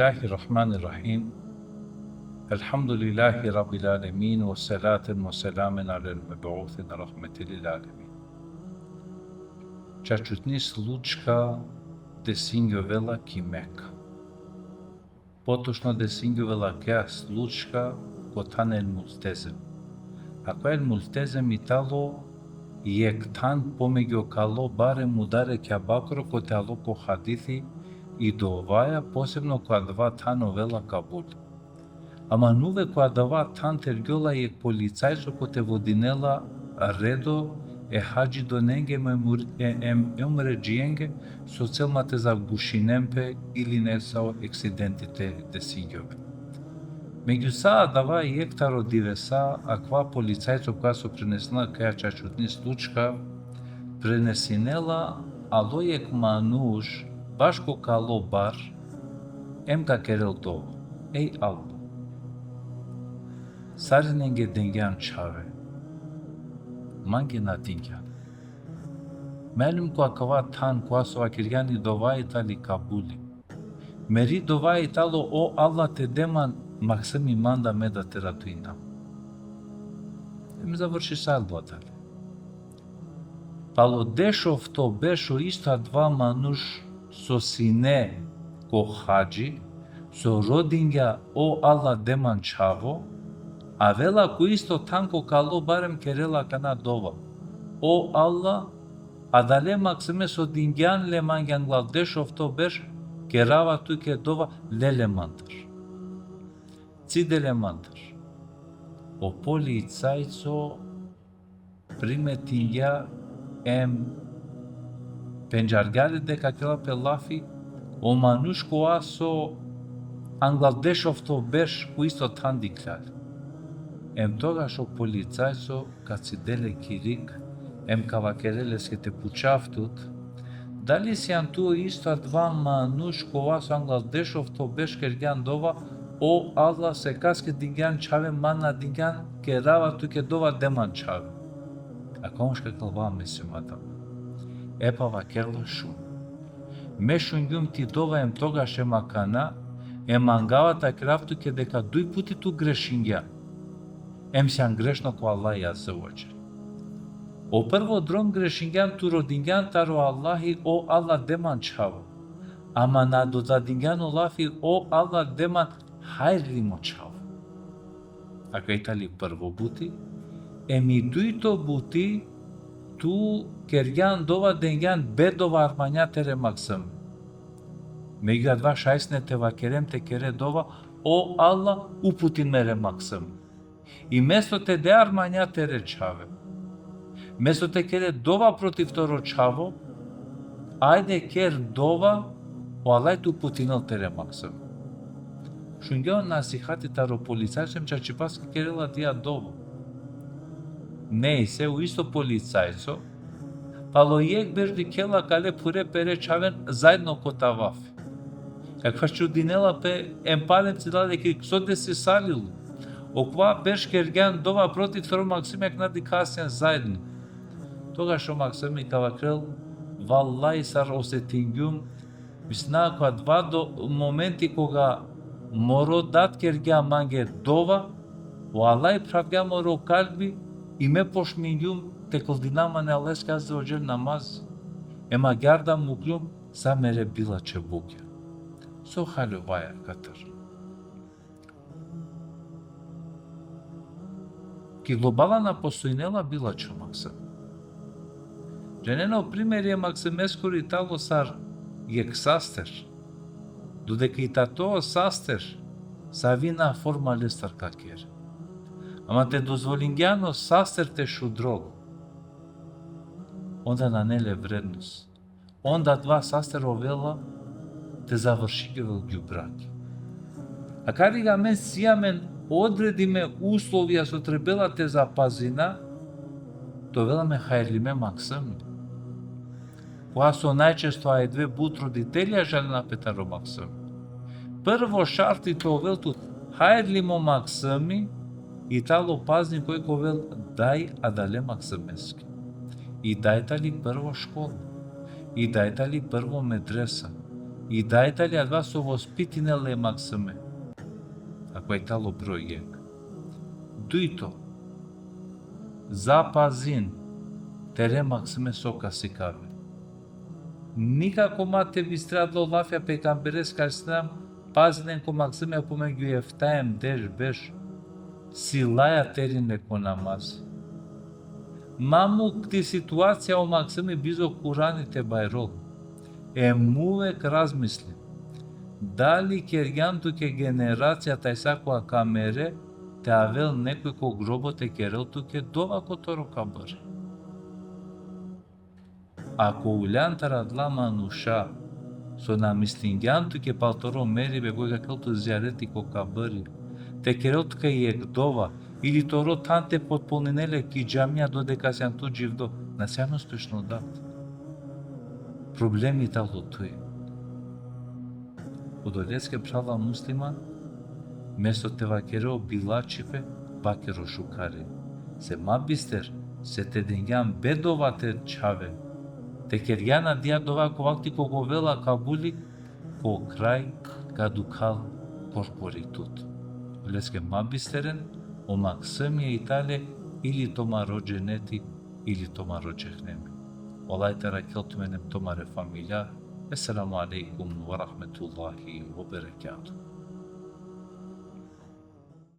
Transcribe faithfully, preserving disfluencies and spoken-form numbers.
Bismillahirrahmanirrahim. Elhamdulillahi Rabbil alemin, ve salaten ve selamen alel meb'usin rahmeti lil alemin. Čačutni slučka desingjovela ki Meka. Potočno desingjovela akaja slučka ko than El Multezem. Akava El Multezem i tano jekh than pomegju kalo barem udar e Kjabakoro kote alo ko hadithi i dovaja, posebno ko adava than ovela kabul. Ama nuve ko adava than tergjola jekh policajco kote vodinela redo e hadžidonenge em, em, em umredžijenge, so cel ma te zagušinen pe ili nesavo eksidenti te desingjovel. Megju sa adava jekh taro divesa, akava policajco kova so prenesinela akaja čačutni slučka, prenesinela alo jekh manuš baš ko kalo bar, em ka kerel dova: Ej Allah, sarinenge dengjan čhave, mange na dingjan. Mealim ko akava than kova so vakergjan i dova i tali kabuli. Meri dova i talo: O Allah, te de man maksimi manda me da te ratuinav. Em završisalo adale. Palo dešofto berš o isto adava manuš so sine ko hadži, so rodingja: O Allah, de man čhavo, avela ko isto than ko kalo bar em kerela akana dova: O Allah, adale maksime so dingjan le mange anglal dešofto berš, kerava tuke dova, le le mandar. Cide le mandar. O policajco primetingja em pendžargja le deka kerela pe lafi o manuš kova so anglal dešofto berš ko isto than dikhlja le. Em togaš o policajco ka cidel le ki rik, em ka vakerel leske: Te pučav tut, dali sian tu o isto adava manuš kova so anglal dešofto berš kergjan dova: O Allah, sekaske dingjan čhave, man na dingjan, kerava tuke dova, de man čhave. Akava manuš ka vakerel: Vaj, me sijum adava. E pa vakerela: Šun. Me šungjum ti dova em togaš em akana, em mangava te vakerav tuke deka duj puti tu grešingjan. Em sian grešno ko Allah azze ve dželle. O prvo drom grešingjan, tu rodingjan taro Allahi: O Allah, de man čhavo. Ama na dodadingjan o lafi: O Allah, de man hajrlimo čhavo. Akava i tali prvo buti. Em i dujto buti, tu kergjan dova, dengjan bedova armanja tere maksimi. Megju adava šaj sine te vakerem, te kere dova: O Allah, uputin mere maksimi. I mesto te de armanja tere čhave, mesto te kere dova protiv toro čhavo, ajde ker dova o Allah te uputinel tere maksimi. Šungja o nasihati taro policajco em čačipaske kerela adaja dova. Nejse, o isto policajco palo jekh berš dikhela kale pure pere čhaven zaedno ko tavafi. Akava čudinela pe, em palem cidela le ki rik, so desisalilo. Okova berš kergjan dova protiv toro maksimi, akana dikhasen zaedno. Togaš o maksimi ka vakerel: Vallahi, sar osetingjum, mislinava ko adava do momenti koga moro dad kergja mange dova, o Allah phravgja moro kalbi, i me pošmingjum te kldinav man e Allaheske azze ve dželle namaz. Em agjaar da mukljum sa mere bilačhe bukja. So hal ovaja katar? Ki globala na postojnela bilačho maksimi. Džanena, o primeri e maksimeskoro i tano sar jekh saster. Dodeka i tato saster, savi na forma lestar ka kere. Ama te dozvolingjan o saster te šudrol, onda nane le vrednost. Onda adava saster ovela te završingjovel gjubrak. A kari amen si amen odredime uslovija so trebela te zapazina, te ovela amen hajrlime maksimi. Kova so najčesto adive but roditelja žalena pe taro maksimi. Prvo šarti te ovel tut hajrlimo maksimi, i tano pazni koj ka ovel daj adale maksimeske. I daj tani prvo škola. I daj tani prvo medresa. I daj tali adava so vospitinela e maksime. Akava i talo broj jekh. Dujto, zapazin tere maksime so ka sikave. Nikako ma te bistre adala lafija pejgambereske alejhi selam, pazinen ko maksime pomegju efta em deš berš. Silaja terine ko namaz. Ma muk ti situacija o maksimi bizo Kurani te bajrol. Em uvek razmisli. Dali kergjan tuke generacija tajsa kola ka mere, te avel nekoj ko grobo te kerel tuke dova ko toro kabri. Ako uljan taro adala manuša, so na mislingjan tuke pal toro meribe koj ka kerel tu zijareti ko kabri, te kerel tuke jekh dova, ili toro than te potpolninel le ki džamija dodeka sijan tu dživdo, na sijan uspešno dat. Problemi talo tuj. Odoleske phrala musliman, mesto te vakere o bilačhipe, vakere o šukare. Se ma bister, se te dengjan bedova te čhave. Te kergjan adija dova ko vakti kog ovela kabuli, ko kraj ka dukhal korkori tut. Odoleske ma bisteren, o maksimi i tale ili tumaro dženeti, ili tumaro džehnemi. O Allah te arakhel tumen em tumare familija. Esselamu alejkum ve rahmetullahi ve berekatuhu.